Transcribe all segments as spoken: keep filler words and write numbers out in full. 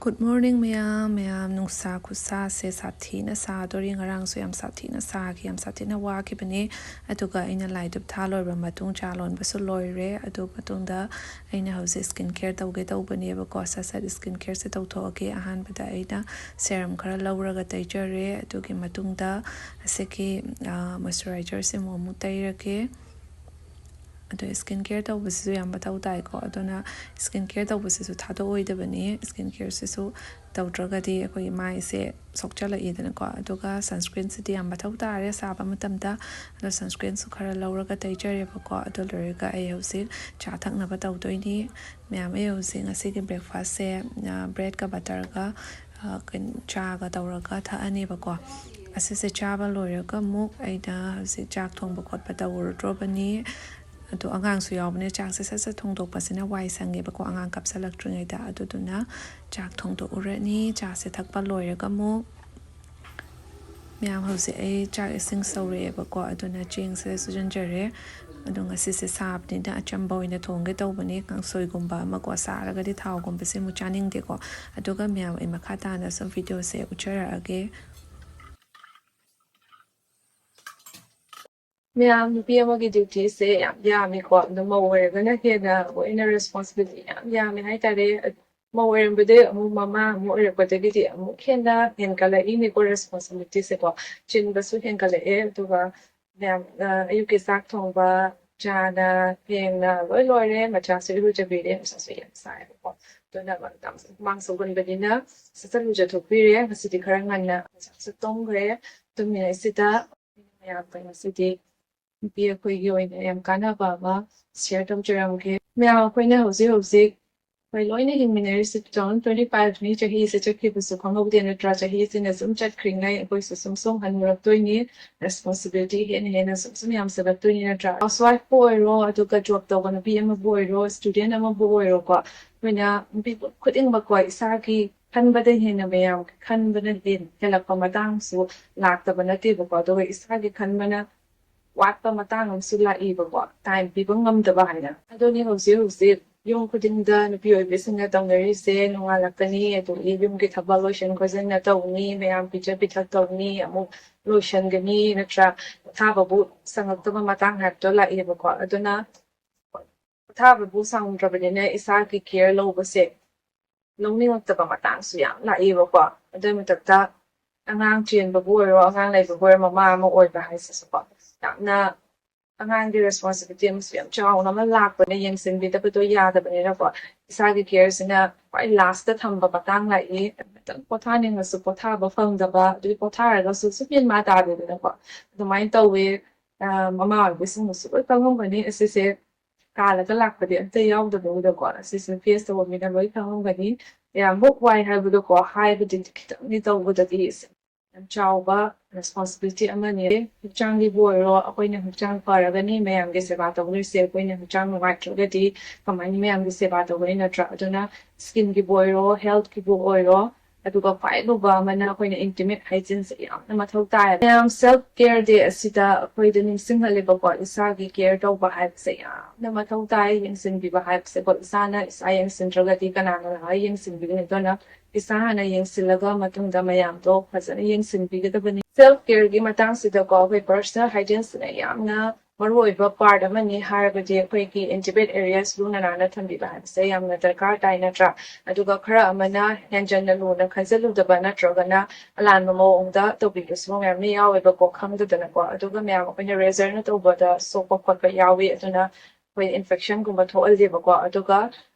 Good morning ꯃꯌꯥꯝ ꯃꯌꯥꯝ꯫ ꯅꯨꯡꯁꯥ ꯈꯨꯠꯁꯥꯁꯦ ꯁꯥꯊꯤꯅ ꯁꯥꯗꯣꯔꯤ꯫ ꯉꯔꯥꯡꯁꯨ ꯌꯥꯝ ꯁꯥꯊꯤꯅ ꯁꯥꯈꯤ, ꯌꯥꯝ ꯁꯥꯊꯤꯅ ꯋꯥꯈꯤꯕꯅꯦ꯫ ꯑꯗꯨꯒ ꯑꯩꯅ ꯂꯥꯏ ꯙꯨꯞ ꯊꯥ ꯂꯣꯏꯔꯕ ꯃꯇꯨꯡ ꯆꯥ ꯂꯣꯟꯕꯁꯨ ꯂꯣꯏꯔꯦ꯫ ꯑꯗꯨ ꯃꯇꯨꯡꯗ ꯑꯩꯅ ꯍꯧꯖꯤꯛ ꯁ꯭ꯀꯤꯟ ꯀꯦꯌꯔ ꯇꯧꯒꯦ ꯇꯧꯕꯅꯦꯕꯀꯣ꯫ ꯁꯠ ꯁꯠ ꯁ꯭ꯀꯤꯟ ꯀꯦꯌꯔꯁꯦ ꯇꯧꯊꯣꯛꯑꯒꯦ꯫ ꯑꯍꯥꯟꯕꯗ ꯑꯩꯅ ꯁꯦꯔꯝ ꯈꯔ ꯂꯧꯔꯒ ꯇꯩꯖꯔꯦ꯫ ꯑꯗꯨꯒꯤ ꯃꯇꯨꯡꯗ ꯑꯁꯤꯒꯤ ꯃꯣꯏꯆꯔꯥꯏꯖꯔꯁꯤꯃꯨꯛ ꯑꯃꯨꯛ ꯇꯩꯔꯒꯦ꯫ ꯑꯗꯣ ꯁ꯭ꯀꯤꯟ ꯀꯦꯌꯔ ꯇꯧꯕꯁꯤꯁꯨ ꯌꯥꯝ ꯃꯊꯧ ꯇꯥꯏꯀꯣ꯫ ꯑꯗꯨꯅ ꯁ꯭ꯀꯤꯟ ꯀꯦꯌꯔ ꯇꯧꯕꯁꯤꯁꯨ ꯊꯥꯗꯣꯛꯑꯣꯏꯗꯕꯅꯤ꯫ ꯁ꯭ꯀꯤꯟ ꯀꯦꯌꯔꯁꯤꯁꯨ ꯇꯧꯗ꯭ꯔꯒꯗꯤ ꯑꯩꯈꯣꯏꯒꯤ ꯃꯥꯏꯁꯦ ꯁꯣꯛꯆꯜꯂꯛꯏꯗꯅꯀꯣ꯫ ꯑꯗꯨꯒ ꯁꯟꯁꯀ꯭ꯔꯤꯟꯁꯤꯗꯤ ꯌꯥꯝ ꯃꯊꯧ ꯇꯥꯔꯦ ꯁꯥꯕ ꯃꯇꯝꯗ꯫ ꯑꯗꯣ ꯁꯟꯁꯀ꯭ꯔꯤꯟꯁꯨ ꯈꯔ ꯂꯧꯔꯒ ꯇꯩꯖꯔꯦꯕꯀꯣ꯫ ꯑꯗꯨ ꯂꯣꯏꯔꯒ ꯑꯩ ꯍꯧꯖꯤꯛ ꯆꯥ ꯊꯛꯅꯕ ꯇꯧꯗꯣꯏꯅꯤ꯫ ꯃꯌꯥꯝ, ꯑꯩ ꯍꯧꯖꯤꯛ ꯉꯁꯤꯒꯤ ꯕ꯭ꯔꯦꯛꯐꯥꯁꯁꯦ ꯕ꯭ꯔꯦꯗꯀ ꯕꯇꯔꯒ ꯆꯥꯒ ꯇꯧꯔꯒ ꯊꯛꯑꯅꯦꯕꯀꯣ꯫ ꯑꯁꯤꯁꯦ ꯆꯥꯕ ꯂꯣꯏꯔꯒ ꯑꯃꯨꯛ ꯑꯩꯅ ꯍꯧꯖꯤꯛ ꯆꯥꯛ ꯊꯣꯡꯕ ꯈꯣꯠꯄ ꯇꯧꯔꯨꯗ꯭ꯔꯣꯕꯅꯤ꯫ ꯑꯗꯣ ꯑꯉꯥꯡꯁꯨ ꯌꯥꯎꯕꯅꯤꯅ ꯆꯥꯛꯁꯦ ꯁꯠ ꯁꯠ ꯊꯣꯡꯗꯣꯛꯄꯁꯤꯅ ꯋꯥꯏ ꯁꯪꯉꯦꯕꯀꯣ, ꯑꯉꯥꯡ ꯀꯥꯞꯁꯜꯂꯛꯇ꯭ꯔꯤꯉꯩꯗ꯫ ꯑꯗꯨꯗꯨꯅ ꯆꯥꯛ ꯊꯣꯡꯗꯣꯛꯎꯔꯅꯤ꯫ ꯆꯥꯁꯦ ꯊꯛꯄ ꯂꯣꯏꯔꯒ ꯑꯃꯨꯛ ꯃꯌꯥꯝ, ꯍꯧꯖꯤꯛ ꯑꯩ ꯆꯥꯛ ꯏꯁꯤꯡ ꯁꯧꯔꯛꯑꯦꯕꯀꯣ꯫ ꯑꯗꯨꯅ ꯆꯦꯡꯁꯦ ꯁꯨꯖꯟꯖꯔꯦ꯫ ꯑꯗꯣ ꯉꯁꯤꯁꯦ ꯁꯥꯕꯅꯤꯅ ꯑꯆꯝꯕ ꯑꯣꯏꯅ ꯊꯣꯡꯒꯦ ꯇꯧꯕꯅꯤ꯫ ꯀꯥꯡꯁꯣꯏꯒꯨꯝꯕ ꯑꯃꯀꯣ, ꯁꯥꯔꯒꯗꯤ ꯊꯥꯎꯒꯨꯝꯕꯁꯦ ꯑꯃꯨꯛ ꯆꯥꯅꯤꯡꯗꯦꯀꯣ꯫ ꯑꯗꯨꯒ ꯃꯌꯥꯝ, ꯑꯩ ꯃꯈꯥ ꯇꯥꯅ ꯁꯨꯝ ꯚꯤꯗꯤꯑꯣꯁꯦ ꯎꯠꯆꯔꯛꯑꯒꯦ꯫ ꯃꯌꯥꯝ, ꯅꯨꯄꯤ ꯑꯃꯒꯤ ꯗ꯭ꯌꯨꯇꯤꯁꯦ ꯌꯥꯝ ꯌꯥꯝꯃꯤꯀꯣ꯫ ꯑꯗꯣ ꯃꯧ ꯑꯣꯏꯔꯒꯅ ꯍꯦꯟꯅ ꯂꯣꯏꯅ ꯔꯦꯁꯄꯣꯟꯁꯤꯕꯤꯂꯤꯇꯤ ꯌꯥꯝ ꯌꯥꯝꯃꯦ ꯍꯥꯏꯇꯥꯔꯦ꯫ ꯃꯧ ꯑꯣꯏꯔꯝꯕꯗꯒꯤ ꯑꯃꯨꯛ ꯃꯃꯥ ꯑꯃꯨꯛ ꯑꯣꯏꯔꯛꯄꯗꯒꯤꯗꯤ ꯑꯃꯨꯛ ꯍꯦꯟꯅ ꯍꯦꯟꯒꯠꯂꯛꯏꯅꯤꯀꯣ ꯔꯦꯁꯄꯣꯟꯁꯤꯕꯤꯂꯤꯇꯤꯁꯦꯀꯣ꯫ ꯆꯤꯟꯕꯁꯨ ꯍꯦꯟꯒꯠꯂꯛꯑꯦ꯫ ꯑꯗꯨꯒ ꯃꯌꯥꯝ, ꯑ, ꯑꯌꯨꯛꯀꯤ ꯆꯥꯛ ꯊꯣꯡꯕ, ꯆꯥꯅ ꯐꯦꯡꯅ ꯂꯣꯏ ꯂꯣꯏꯔꯦ꯫ ꯃꯆꯥꯁꯨ ꯏꯔꯨꯖꯕꯤꯔꯦ꯫ ꯃꯆꯥꯁꯨ ꯌꯥꯝ ꯁꯥꯏꯕꯀꯣ꯫ ꯑꯗꯨꯅ ꯃꯇꯝꯁꯦ ꯍꯨꯃꯥꯡ ꯁꯧꯒꯟꯕꯅꯤꯅ ꯁꯠ ꯁꯠ ꯂꯨꯖꯊꯣꯛꯄꯤꯔꯦ꯫ ꯉꯁꯤꯗꯤ ꯈꯔ ꯉꯟꯅ ꯃꯆꯥꯁꯨ ꯇꯨꯝꯈ꯭ꯔꯦ꯫ ꯇꯨꯝꯃꯤꯉꯩꯁꯤꯗ ꯃꯌꯥꯝꯗ ꯉꯁꯤꯗꯤ ꯅꯨꯄꯤ ꯑꯩꯈꯣꯏꯒꯤ ꯑꯣꯏꯅ ꯌꯥꯝ ꯀꯥꯟꯅꯕ ꯑꯃ ꯁꯤꯌꯔ ꯇꯧꯖꯔꯝꯒꯦ꯫ ꯃꯌꯥꯝ, ꯑꯩꯈꯣꯏꯅ ꯍꯧꯖꯤꯛ ꯍꯧꯖꯤꯛ ꯑꯩꯈꯣꯏ ꯂꯣꯏꯅ ꯍꯤꯡꯃꯤꯟꯅꯔꯤꯁꯤ two thousand twenty five ꯅꯤ꯫ ꯆꯍꯤꯁꯦ ꯆꯠꯈꯤꯕꯁꯨ ꯈꯪꯍꯧꯗꯦ ꯅꯠꯇ꯭ꯔꯥ? ꯆꯍꯤꯁꯤꯅ ꯁꯨꯝ ꯆꯠꯈ꯭ꯔꯤꯉꯩ ꯑꯩꯈꯣꯏꯁꯨ ꯁꯨꯝ ꯁꯨꯝ ꯍꯟꯅꯨꯔꯛꯇꯣꯏꯅꯤ꯫ ꯔꯦꯁꯄꯣꯟꯁꯤꯕꯤꯂꯤꯇꯤ ꯍꯦꯟꯅ ꯍꯦꯟꯅ ꯁꯨꯝ ꯁꯨꯝ ꯌꯥꯝꯁꯤꯜꯂꯛꯇꯣꯏꯅꯤ ꯅꯠꯇ꯭ꯔꯥ? ꯍꯥꯎꯁ ꯋꯥꯏꯐꯄꯨ ꯑꯣꯏꯔꯣ, ꯑꯗꯨꯒ ꯖꯣꯕ ꯇꯧꯕ ꯅꯨꯄꯤ ꯑꯃꯕꯨ ꯑꯣꯏꯔꯣ, ꯁ꯭ꯇꯨꯗꯦꯟ ꯑꯃꯕꯨ ꯑꯣꯏꯔꯣꯀꯣ, ꯑꯩꯈꯣꯏꯅ ꯅꯨꯄꯤ ꯈꯨꯗꯤꯡꯃꯛꯀꯣ ꯏꯁꯥꯒꯤ ꯈꯟꯕꯗ ꯍꯦꯟꯅ ꯃꯌꯥꯝ ꯈꯟꯕꯅ ꯍꯦꯟ-, ꯍꯦꯜꯂꯛꯄ ꯃꯇꯥꯡꯁꯨ ꯂꯥꯛꯇꯕ ꯅꯠꯇꯦꯕꯀꯣ꯫ ꯑꯗꯨꯒ ꯏꯁꯥꯒꯤ ꯈꯟꯕꯅ ꯋꯥꯠꯄ ꯃꯇꯥꯡ ꯑꯃꯁꯨ ꯂꯥꯛꯏꯕꯀꯣ, ꯇꯥꯏꯝ ꯄꯤꯕ ꯉꯝꯗꯕ ꯍꯥꯏꯅ꯫ ꯑꯗꯨꯅꯤ ꯍꯧꯖꯤꯛ ꯍꯧꯖꯤꯛ ꯌꯨꯝ ꯈꯨꯗꯤꯡꯗ ꯅꯨꯄꯤ ꯑꯣꯏꯕꯤꯁꯤꯡꯅ ꯇꯧꯅꯔꯤꯁꯦ ꯅꯣꯡꯉꯥꯜꯂꯛꯀꯅꯤ, ꯑꯗꯨꯒꯤ ꯌꯨꯝꯒꯤ ꯊꯕꯛ ꯂꯣꯏꯁꯤꯟ ꯈꯣꯠꯆꯤꯟꯅ ꯇꯧꯅꯤ, ꯃꯌꯥꯝ ꯄꯤꯖ ꯄꯤꯊꯛ ꯇꯧꯅꯤ, ꯑꯃꯨꯛ ꯂꯣꯏꯁꯤꯟꯒꯅꯤ, ꯅꯠꯇ꯭ꯔꯥ? ꯄꯣꯊꯥꯕꯕꯨ ꯁꯪꯉꯛꯇꯕ ꯃꯇꯥꯡ ꯍꯥꯏꯕꯗꯣ ꯂꯥꯛꯑꯦꯕꯀꯣ꯫ ꯑꯗꯨꯅ ꯄꯣꯊꯥꯕꯕꯨ ꯁꯪꯗ꯭ꯔꯕꯅꯤꯅ ꯏꯁꯥꯒꯤ ꯀꯦꯌꯔ ꯂꯧꯕꯁꯦ ꯂꯧꯅꯤꯡꯉꯛꯇꯕ ꯃꯇꯥꯡꯁꯨ ꯌꯥꯝ ꯂꯥꯛꯑꯦꯕꯀꯣ꯫ ꯑꯗꯨꯏ ꯃꯊꯛꯇ ꯑꯉꯥꯡ ꯆꯦꯟꯕꯕꯨ ꯑꯣꯏꯔꯣ, ꯑꯉꯥꯡ ꯂꯩꯕꯕꯨ ꯑꯣꯏꯔꯣ, ꯃꯃꯥ ꯑꯃ ꯑꯣꯏꯕ ꯍꯥꯏꯁꯤꯁꯨꯀꯣ, ꯌꯥꯝꯅ ꯑꯉꯥꯡꯒꯤ ꯔꯦꯁꯄꯣꯟꯁꯤꯕꯤꯂꯤꯇꯤ ꯑꯃꯁꯨ ꯌꯥꯝ ꯆꯥꯎꯅ ꯑꯃ ꯂꯥꯛꯄꯅꯦ꯫ ꯌꯦꯡꯁꯤꯟꯕꯤꯗꯕꯗꯣ ꯌꯥꯗꯕꯅꯤꯅꯀꯣ, ꯏꯁꯥꯒꯤ ꯀꯦꯌꯔꯁꯤꯅ ꯈ꯭ꯋꯥꯏ ꯂꯥꯁꯇ ꯊꯝꯕ ꯃꯇꯥꯡ ꯂꯥꯛꯏ꯫ ꯈꯤꯇꯪ ꯄꯣꯊꯥꯅꯤꯡꯉꯁꯨ ꯄꯣꯊꯥꯕ ꯐꯪꯗꯕ, ꯑꯗꯨꯗꯤ ꯄꯣꯊꯥꯔꯒꯁꯨ ꯁꯨꯝ ꯃꯦꯟ ꯃꯥ ꯇꯥꯗꯦꯗꯅꯀꯣ꯫ ꯑꯗꯨꯃꯥꯏꯅ ꯇꯧꯋꯦ꯫ ꯑ, ꯃꯃꯥ ꯑꯣꯏꯕꯁꯤꯡꯅꯁꯨ ꯂꯣꯏ ꯈꯪꯉꯝꯒꯅꯤ ꯑꯁꯤꯁꯦ꯫ ꯀꯥꯜꯂꯒ ꯂꯥꯛꯄꯗꯤ ꯑꯝꯇ ꯌꯥꯎꯗꯕꯅꯤꯅꯀꯣ, ꯑꯁꯤꯁꯦ ꯐꯦꯁ ꯇꯧꯕ ꯃꯤꯅ ꯂꯣꯏ ꯈꯪꯉꯝꯒꯅꯤ꯫ ꯌꯥꯝ ꯃꯨꯛ ꯋꯥꯏ ꯍꯥꯏꯕꯗꯣꯀꯣ, ꯍꯥꯏꯕꯗꯤ ꯈꯤꯇꯪꯗꯤ ꯇꯧꯕꯗꯗꯤ ꯌꯥꯝ ꯆꯥꯎꯕ ꯔꯦꯁꯄꯣꯟꯁꯤꯕꯤꯂꯤꯇꯤ ꯑꯃꯅꯤ꯫ ꯍꯛꯆꯥꯡꯒꯤꯕꯨ ꯑꯣꯏꯔꯣ, ꯑꯩꯈꯣꯏꯅ ꯍꯛꯆꯥꯡ ꯐꯔꯒꯅꯤ ꯃꯌꯥꯝꯒꯤ ꯁꯦꯕꯥ ꯇꯧꯗꯣꯏꯁꯦ꯫ ꯑꯩꯈꯣꯏꯅ ꯍꯛꯆꯥꯡ ꯅꯨꯡꯉꯥꯏꯇ꯭ꯔꯒꯗꯤ ꯀꯃꯥꯏꯅ ꯃꯌꯥꯝꯒꯤ ꯁꯦꯕꯥ ꯇꯧꯒꯅꯤ, ꯅꯠꯇ꯭ꯔꯥ? ꯑꯗꯨꯅ ꯁ꯭ꯀꯤꯟꯒꯤꯕꯨ ꯑꯣꯏꯔꯣ, ꯍꯦꯜꯠꯀꯤꯕꯨ ꯑꯣꯏꯔꯣ, ꯑꯗꯨꯒ ꯈ꯭ꯋꯥꯏ ꯂꯨꯕ ꯑꯃꯅ ꯑꯩꯈꯣꯏꯅ ꯏꯟꯇꯤꯃꯦꯠ ꯍꯥꯏꯖꯤꯟꯁꯦ ꯌꯥꯝꯅ ꯃꯊꯧ ꯇꯥꯏ꯫ ꯃꯌꯥꯝ, ꯁꯦꯜꯐ ꯀꯦꯌꯔ ꯗꯦ ꯑꯁꯤꯗ ꯑꯩꯈꯣꯏꯗ ꯅꯤꯡꯁꯤꯡꯍꯜꯂꯦꯕꯀꯣ, ꯏꯁꯥꯒꯤ ꯀꯦꯌꯔ ꯇꯧꯕ ꯍꯥꯏꯕꯁꯦ ꯌꯥꯝꯅ ꯃꯊꯧ ꯇꯥꯏ꯫ ꯌꯦꯡꯁꯤꯟꯕꯤꯕ ꯍꯥꯏꯕꯁꯦꯀꯣ, ꯏꯁꯥꯅ ꯏꯁꯥ ꯌꯦꯡꯁꯤꯟꯗ꯭ꯔꯒꯗꯤ ꯀꯅꯥꯅ ꯂꯥꯛꯑꯒ ꯌꯦꯡꯁꯤꯟꯕꯤꯒꯅꯤ? ꯑꯗꯨꯅ ꯏꯁꯥ ꯍꯥꯟꯅ ꯌꯦꯡꯁꯤꯜꯂꯒ ꯃꯇꯨꯡꯗ ꯃꯌꯥꯝꯗꯣ ꯐꯖꯅ ꯌꯦꯡꯁꯤꯟꯕꯤꯒꯗꯕꯅꯤ꯫ ꯁꯦꯜꯐ ꯀꯦꯌꯔꯒꯤ ꯃꯇꯥꯡꯁꯤꯗꯀꯣ, ꯑꯩꯈꯣꯏ ꯄꯔꯁꯅꯦꯜ ꯍꯥꯏꯖꯤꯟꯁꯤꯅ ꯌꯥꯝꯅ ꯃꯔꯨꯑꯣꯏꯕ ꯄꯥꯔꯠ ꯑꯃꯅꯤ꯫ ꯍꯥꯏꯔꯕꯗꯤ ꯑꯩꯈꯣꯏꯒꯤ ꯏꯟꯇꯤꯃꯦꯠ ꯑꯦꯔꯤꯌꯥꯁ ꯂꯨꯅ ꯅꯥꯟꯅ ꯊꯝꯕꯤꯕ ꯍꯥꯏꯕꯁꯦ ꯌꯥꯝꯅ ꯗꯔꯀꯥꯔ ꯇꯥꯏ, ꯅꯠꯇ꯭ꯔꯥ? ꯑꯗꯨꯒ ꯈꯔ ꯑꯃꯅ ꯍꯦꯟꯖꯟꯅ ꯂꯨꯅ ꯈꯟꯖꯜꯂꯨꯗꯕ ꯅꯠꯇ꯭ꯔꯒꯅ ꯑꯔꯥꯟꯕ ꯃꯑꯣꯡꯗ ꯇꯧꯕꯤꯕꯁꯨ ꯃꯌꯥꯝ ꯑꯃ ꯌꯥꯎꯋꯦꯕꯀꯣ, ꯈꯪꯗꯗꯅꯀꯣ꯫ ꯑꯗꯨꯒ ꯃꯌꯥꯝ ꯑꯩꯈꯣꯏꯅ ꯔꯦꯖꯔꯅ ꯇꯧꯕꯗ ꯁꯣꯛꯄ ꯈꯣꯠꯄ ꯌꯥꯎꯋꯤ, ꯑꯗꯨꯅ ꯑꯩꯈꯣꯏ ꯏꯟꯐꯦꯛꯁꯟꯒꯨꯝꯕ ꯊꯣꯛꯍꯜꯂꯦꯕꯀꯣ꯫ ꯑꯗꯨꯒ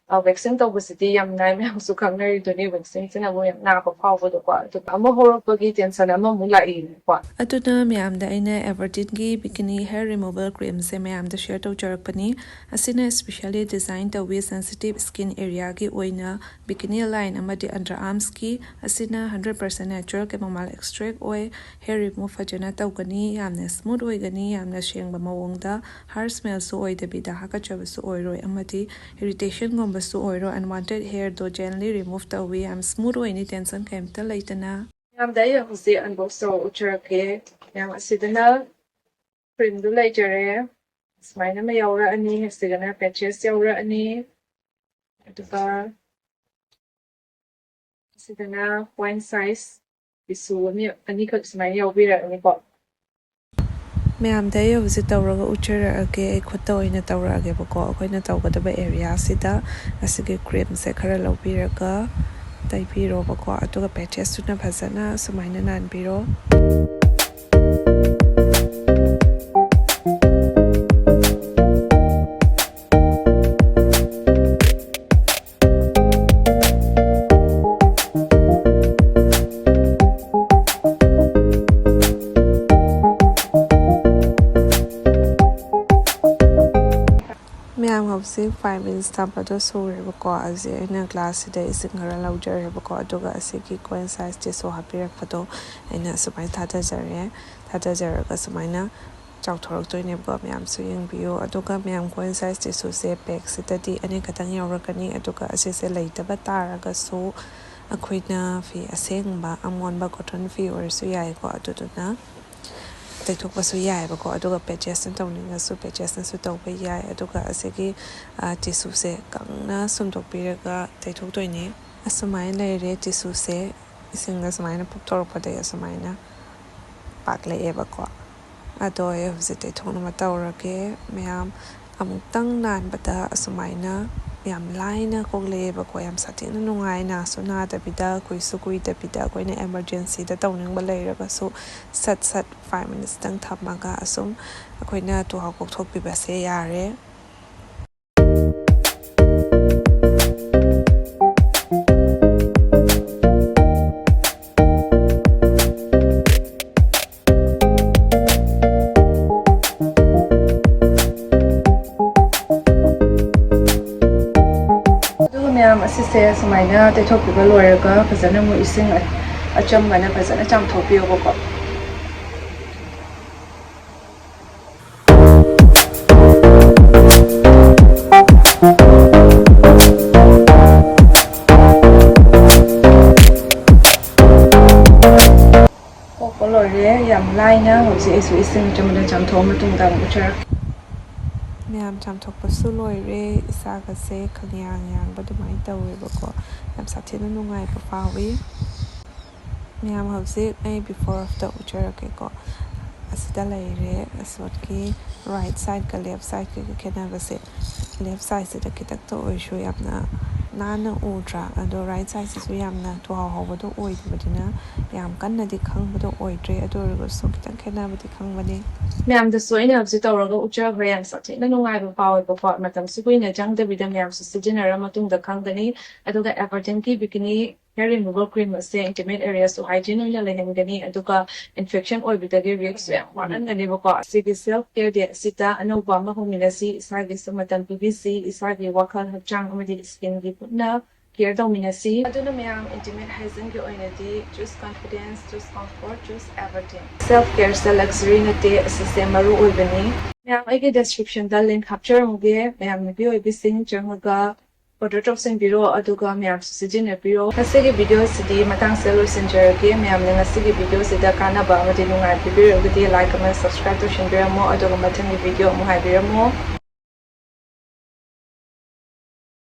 ꯋꯦꯛꯁꯤꯡ ꯇꯧꯕꯁꯤꯗꯤ ꯌꯥꯝ ꯅꯥꯏ, ꯃꯌꯥꯝꯁꯨ ꯈꯪꯅꯔꯤꯗꯨꯅꯤ, ꯋꯦꯛꯁꯤꯡꯁꯤꯅ ꯑꯃꯨꯛ ꯌꯥꯝ ꯅꯥꯕ ꯐꯥꯎꯕꯗꯣꯀꯣ꯫ ꯑꯗꯨꯒ ꯑꯃ ꯍꯧꯔꯛꯄꯒꯤ ꯇꯦꯟꯁꯟ ꯑꯃꯃꯨꯛ ꯂꯥꯛꯏꯀꯣ꯫ ꯑꯗꯨꯅ ꯃꯌꯥꯝꯗ ꯑꯩꯅ ꯑꯦꯚꯔꯗꯤꯟꯒꯤ ꯕꯤꯀꯤꯅꯤ ꯍꯦꯌꯔ ꯔꯤꯃꯨꯚꯔ ꯀ꯭ꯔꯤꯝꯁꯦ ꯃꯌꯥꯝꯗ ꯁꯤꯌꯔ ꯇꯧꯖꯔꯛꯄꯅꯤ꯫ ꯑꯁꯤꯅ ꯏꯁꯄꯤꯁꯤꯌꯦꯜꯂꯤ ꯗꯤꯖꯥꯏꯟ ꯇꯧꯋꯤ ꯁꯦꯟꯁꯤꯇꯤꯞ ꯁ꯭ꯀꯤꯟ ꯑꯦꯔꯤꯌꯥꯒꯤ ꯑꯣꯏꯅ꯫ ꯕꯤꯀꯤꯅꯤ ꯂꯥꯏꯟ ꯑꯃꯗꯤ ꯑꯟꯗꯔ ꯑꯥꯔꯝꯁꯀꯤ꯫ ꯑꯁꯤꯅ ꯍꯟꯗ꯭ꯔꯦꯠ ꯄꯥꯔꯁꯦꯟ ꯅꯦꯆꯔꯦꯜ ꯀꯦꯃꯣꯃꯥꯏꯜ ꯑꯦꯛꯁꯇ꯭ꯔꯦꯛ ꯑꯣꯏ꯫ ꯍꯦꯌꯔ ꯔꯤꯃꯨꯚ ꯐꯖꯅ ꯇꯧꯒꯅꯤ, ꯌꯥꯝꯅ ꯁ꯭ꯃꯨꯠ ꯑꯣꯏꯒꯅꯤ, ꯌꯥꯝꯅ ꯁꯦꯡꯕ ꯃꯑꯣꯡꯗ꯫ ꯍꯥꯔꯁ ꯁ꯭ꯃꯦꯜꯁꯨ ꯑꯣꯏꯗꯕꯤꯗ ꯍꯥꯀꯠꯆꯕꯁꯨ ꯑꯣꯏꯔꯣꯏ, ꯑꯃꯗꯤ ꯏꯔꯤꯇꯦꯁꯟꯒꯨꯝꯕꯁꯨ ꯑꯣꯏꯔꯣꯏ꯫ ꯑꯟꯋꯥꯟꯇꯦꯗ ꯍꯦꯌꯔꯗꯣ ꯖꯦꯟꯂꯤ ꯔꯤꯃꯨꯚ ꯇꯧꯋꯤ, ꯌꯥꯝ ꯁ꯭ꯃꯨꯠ ꯑꯣꯏꯅꯤ, ꯇꯦꯟꯁꯟ ꯀꯩꯝꯇ ꯂꯩꯇꯅ꯫ ꯃꯌꯥꯝꯗ ꯑꯩ ꯍꯧꯖꯤꯛ ꯑꯟꯕꯣꯛꯁ ꯇꯧꯔ ꯎꯠꯆꯔꯛꯀꯦ꯫ ꯃꯌꯥꯝ, ꯑꯁꯤꯗꯅ ꯀ꯭ꯔꯤꯝꯗꯨ ꯂꯩꯖꯔꯦ꯫ ꯁꯨꯃꯥꯏꯅ ꯑꯃ ꯌꯥꯎꯔꯛꯑꯅꯤ, ꯑꯁꯤꯗꯅ ꯄꯦꯆꯦꯁ ꯌꯥꯎꯔꯛꯑꯅꯤ꯫ ꯑꯗꯨꯒ ꯁꯤꯗꯅ point size ꯇꯤꯁꯨ ꯑꯅꯤ ꯑꯅꯤꯈꯛ ꯁꯨꯃꯥꯏꯅ ꯌꯥꯎꯕꯤꯔꯛꯑꯅꯤꯀꯣ꯫ ꯃꯌꯥꯝꯗ ꯑꯩ ꯍꯧꯖꯤꯛ ꯇꯧꯔꯒ ꯎꯠꯆꯔꯛꯑꯒꯦ꯫ ꯑꯩ ꯈꯨꯠꯇ ꯑꯣꯏꯅ ꯇꯧꯔꯛꯑꯒꯦꯕꯀꯣ꯫ ꯑꯩꯈꯣꯏꯅ ꯇꯧꯒꯗꯕ ꯑꯦꯔꯤꯌꯥꯁꯤꯗ ꯑꯁꯤꯒꯤ ꯀ꯭ꯔꯤꯝꯁꯦ ꯈꯔ ꯂꯧꯕꯤꯔꯒ ꯇꯩꯕꯤꯔꯣꯕꯀꯣ꯫ ꯑꯗꯨꯒ ꯄꯦꯆꯦꯁꯇꯨꯅ ꯐꯖꯅ ꯁꯨꯃꯥꯏꯅ ꯅꯥꯟꯕꯤꯔꯣ꯫ ꯃꯌꯥꯝ, ꯍꯧꯖꯤꯛ five minutes ꯊꯝꯕꯗꯣ ꯁꯨꯔꯦꯕꯀꯣ꯫ ꯑꯁꯤ ꯑꯩꯅ ꯒ꯭ꯂꯥꯁꯁꯤꯗ ꯏꯁꯤꯡ ꯈꯔ ꯂꯧꯖꯔꯦꯕꯀꯣ, ꯑꯗꯨꯒ ꯑꯁꯤꯒꯤ ꯀꯣꯏꯟ ꯁꯥꯏꯖ ꯇꯤꯁꯨ ꯍꯥꯞꯄꯤꯔꯛꯄꯗꯣ ꯑꯩꯅ ꯁꯨꯃꯥꯏꯅ ꯊꯥꯗꯖꯔꯦ꯫ ꯊꯥꯗꯖꯔꯒ ꯁꯨꯃꯥꯏꯅ ꯆꯥꯎꯊꯣꯔꯛꯇꯣꯏꯅꯦꯕꯀꯣ꯫ ꯃꯌꯥꯝꯁꯨ ꯌꯦꯡꯕꯤꯌꯨ꯫ ꯑꯗꯨꯒ ꯃꯌꯥꯝ, ꯀꯣꯏꯟ ꯁꯥꯏꯖ ꯇꯤꯁꯨꯁꯦ ꯄꯦꯛꯁꯤꯗꯗꯤ ꯑꯅꯤ ꯈꯛꯇꯪ ꯌꯥꯎꯔꯛꯀꯅꯤ꯫ ꯑꯗꯨꯒ ꯑꯁꯤꯁꯦ ꯂꯩꯇꯕ ꯇꯥꯔꯒꯁꯨ ꯑꯩꯈꯣꯏꯅ ꯐꯤ ꯑꯁꯦꯡꯕ ꯑꯃꯣꯟꯕ ꯀꯣꯇꯟ ꯐꯤ ꯑꯣꯏꯔꯁꯨ ꯌꯥꯏꯀꯣ꯫ ꯑꯗꯨꯗꯨꯅ ꯇꯩꯊꯣꯛꯄꯁꯨ ꯌꯥꯏꯑꯕꯀꯣ꯫ ꯑꯗꯨꯒ ꯄꯦꯆꯦꯁꯅ ꯇꯧꯅꯤꯡꯉꯁꯨ ꯄꯦꯆꯦꯁꯅꯁꯨ ꯇꯧꯕ ꯌꯥꯏ꯫ ꯑꯗꯨꯒ ꯑꯁꯤꯒꯤ, ꯑ, ꯇꯤꯁꯨꯁꯦ ꯀꯪꯅ ꯁꯨꯝꯗꯣꯛꯄꯤꯔꯒ ꯇꯩꯊꯣꯛꯇꯣꯏꯅꯦ꯫ ꯑꯁꯨꯃꯥꯏꯅ ꯂꯩꯔꯦ ꯇꯤꯁꯨꯁꯦ꯫ ꯏꯁꯤꯡꯗ ꯁꯨꯃꯥꯏꯅ ꯄꯣꯞꯊꯣꯔꯛꯄꯗꯒꯤ ꯑꯁꯨꯃꯥꯏꯅ ꯄꯥꯛꯂꯛꯑꯦꯕꯀꯣ꯫ ꯑꯗꯣ ꯑꯩ ꯍꯧꯖꯤꯛ ꯇꯩꯊꯣꯛꯅꯕ ꯇꯧꯔꯒꯦ꯫ ꯃꯌꯥꯝ, ꯑꯃꯨꯛꯇꯪ ꯅꯥꯟꯕꯗ ꯑꯁꯨꯃꯥꯏꯅ ꯌꯥꯝ ꯂꯥꯏꯅ ꯀꯣꯛꯂꯛꯑꯦꯕꯀꯣ꯫ ꯌꯥꯝ ꯁꯥꯊꯤꯅ ꯅꯨꯡꯉꯥꯏ, ꯅꯥꯁꯨ ꯅꯥꯗꯕꯤꯗ, ꯀꯨꯏꯁꯨ ꯀꯨꯏꯗꯕꯤꯗ꯫ ꯑꯩꯈꯣꯏꯅ ꯏꯃꯥꯔꯖꯦꯟꯁꯤꯗ ꯇꯧꯅꯤꯡꯕ ꯂꯩꯔꯒꯁꯨ ꯁꯠ ꯁꯠ five minutes ꯇꯪ ꯊꯝꯃꯒ ꯑꯁꯨꯝ ꯑꯩꯈꯣꯏꯅ ꯇꯨꯍꯥꯎ ꯀꯣꯛꯊꯣꯛꯄꯤꯕꯁꯦ ꯌꯥꯔꯦ꯫ ꯑꯗꯨꯒ ꯃꯌꯥꯝ, ꯑꯁꯤꯁꯦ ꯁꯨꯃꯥꯏꯅ ꯇꯩꯊꯣꯛꯄꯤꯕ ꯂꯣꯏꯔꯒ ꯐꯖꯅ ꯑꯃꯨꯛ ꯏꯁꯤꯡ ꯑꯆꯝꯕꯅ ꯐꯖꯅ ꯆꯥꯝꯊꯣꯛꯄꯤꯌꯣꯕꯀꯣ꯫ ꯀꯣꯛꯄ ꯂꯣꯏꯔꯦ꯫ ꯌꯥꯝ ꯂꯥꯏꯅ꯫ ꯍꯧꯖꯤꯛ ꯑꯩꯁꯨ ꯏꯁꯤꯡ ꯑꯆꯝꯕꯅ ꯆꯥꯝꯊꯣꯛꯑ ꯃꯇꯨꯡꯗ ꯑꯃꯨꯛ ꯎꯠꯆꯔꯛꯀꯦ꯫ ꯃꯌꯥꯝ ꯆꯥꯝꯊꯣꯛꯄꯁꯨ ꯂꯣꯏꯔꯦ꯫ ꯏꯁꯥꯒꯁꯦ ꯈꯪꯌꯥꯡ ꯌꯥꯡꯕ ꯑꯗꯨꯃꯥꯏꯅ ꯇꯧꯋꯦꯕꯀꯣ꯫ ꯌꯥꯝ ꯁꯥꯊꯤꯅ ꯅꯨꯡꯉꯥꯏꯕ ꯐꯥꯎꯏ꯫ ꯃꯌꯥꯝ, ꯍꯧꯖꯤꯛ ꯑꯩ before after ꯎꯠꯆꯔꯛꯀꯦꯀꯣ꯫ ꯑꯁꯤꯗ ꯂꯩꯔꯦ, ꯑꯁꯣꯠꯀꯤ right sideꯀ left sideꯀꯒꯤ ꯈꯦꯠꯅꯕꯁꯦ꯫ Left sideꯁꯤꯗ ꯈꯤꯇꯪꯇ ꯑꯣꯏꯔꯁꯨ ꯌꯥꯝꯅ ꯅꯥꯟꯅ ꯎꯗ꯭ꯔꯥ? ꯑꯗꯣ right sideꯁꯤꯁꯨ ꯌꯥꯝꯅ ꯊꯨꯍꯥꯎ ꯍꯥꯎꯕꯗꯣ ꯑꯣꯏꯗꯕꯅꯤꯅ ꯌꯥꯝ ꯀꯟꯅꯗꯤ ꯈꯪꯕꯗꯣ ꯑꯣꯏꯗ꯭ꯔꯦ꯫ ꯑꯗꯨ ꯑꯣꯏꯔꯒꯁꯨ ꯈꯤꯇꯪ ꯈꯦꯠꯅꯕꯗꯤ ꯈꯪꯕꯅꯤ꯫ ꯃꯌꯥꯝꯗꯁꯨ ꯑꯩꯅ ꯍꯧꯖꯤꯛ ꯇꯧꯔꯒ ꯎꯠꯆꯈ꯭ꯔꯦ꯫ ꯌꯥꯝ ꯁꯥꯊꯤꯅ ꯅꯨꯡꯉꯥꯏꯕ ꯐꯥꯎꯋꯦꯕꯀꯣ꯫ ꯃꯇꯝꯁꯨ ꯀꯨꯏꯅ ꯆꯪꯗꯕꯤꯗ ꯃꯌꯥꯝꯁꯨ ꯁꯤꯖꯤꯟꯅꯔ ꯃꯇꯨꯡꯗ ꯈꯪꯒꯅꯤ꯫ ꯑꯗꯨꯒ Evertintꯀꯤ Bikini hair removal cream ꯑꯁꯦ intimate areaꯁꯨ hygiene ꯑꯣꯏꯅ ꯂꯩꯍꯟꯒꯅꯤ, ꯑꯗꯨꯒ infection ꯑꯣꯏꯕꯗꯒꯤ riskꯁꯨ ꯌꯥꯝ ꯋꯥꯡꯍꯟꯒꯅꯦꯕꯀꯣ꯫ ꯑꯁꯤꯒꯤ self care day ꯑꯁꯤꯗ ꯑꯅꯧꯕ ꯑꯃ ꯍꯧꯃꯤꯟꯅꯁꯤ, ꯏꯁꯥꯒꯤꯁꯨ ꯃꯇꯝ ꯄꯤꯕꯤꯁꯤ, ꯏꯁꯥꯒꯤ ꯋꯥꯈꯜ, ꯍꯛꯆꯥꯡ ꯑꯃꯗꯤ skinꯒꯤ ꯄꯨꯟꯅ care ꯇꯧꯃꯤꯟꯅꯁꯤ꯫ ꯑꯗꯨꯅ ꯃꯌꯥꯝ, intimate hygieneꯒꯤ ꯑꯣꯏꯅꯗꯤ choose confidence, choose comfort, choose Evertint꯫ Self careꯁꯦ luxury ꯅꯠꯇꯦ, ꯑꯁꯤꯁꯦ ꯃꯔꯨ ꯑꯣꯏꯕꯅꯤ꯫ ꯃꯌꯥꯝ, ꯑꯩꯒꯤ descriptionꯗ link ꯍꯥꯞꯆꯔꯝꯒꯦ, ꯃꯌꯥꯝ ꯅꯨꯄꯤ ꯑꯣꯏꯕꯤꯁꯤꯡ ꯆꯪꯉꯒ order ꯇꯧꯁꯤꯟꯕꯤꯔꯣ, ꯑꯗꯨꯒ ꯃꯌꯥꯝꯁꯨ ꯁꯤꯖꯤꯟꯅꯕꯤꯔꯣ꯫ ꯉꯁꯤꯒꯤ videoꯁꯤꯗꯤ ꯃꯇꯥꯡꯁꯤꯗ ꯂꯣꯏꯁꯤꯟꯖꯔꯒꯦ꯫ ꯃꯌꯥꯝꯅ ꯉꯁꯤꯒꯤ videoꯁꯤꯗ ꯀꯥꯟꯅꯕ ꯑꯃꯗꯤ ꯅꯨꯡꯉꯥꯏꯕ ꯄꯤꯕꯤꯔꯒꯗꯤ like ꯑꯃ subscribe ꯇꯧꯁꯤꯟꯕꯤꯔꯝꯃꯣ, ꯑꯗꯨꯒ ꯃꯊꯪꯒꯤ video ꯑꯃꯨꯛ ꯉꯥꯏꯕꯤꯔꯝꯃꯣ꯫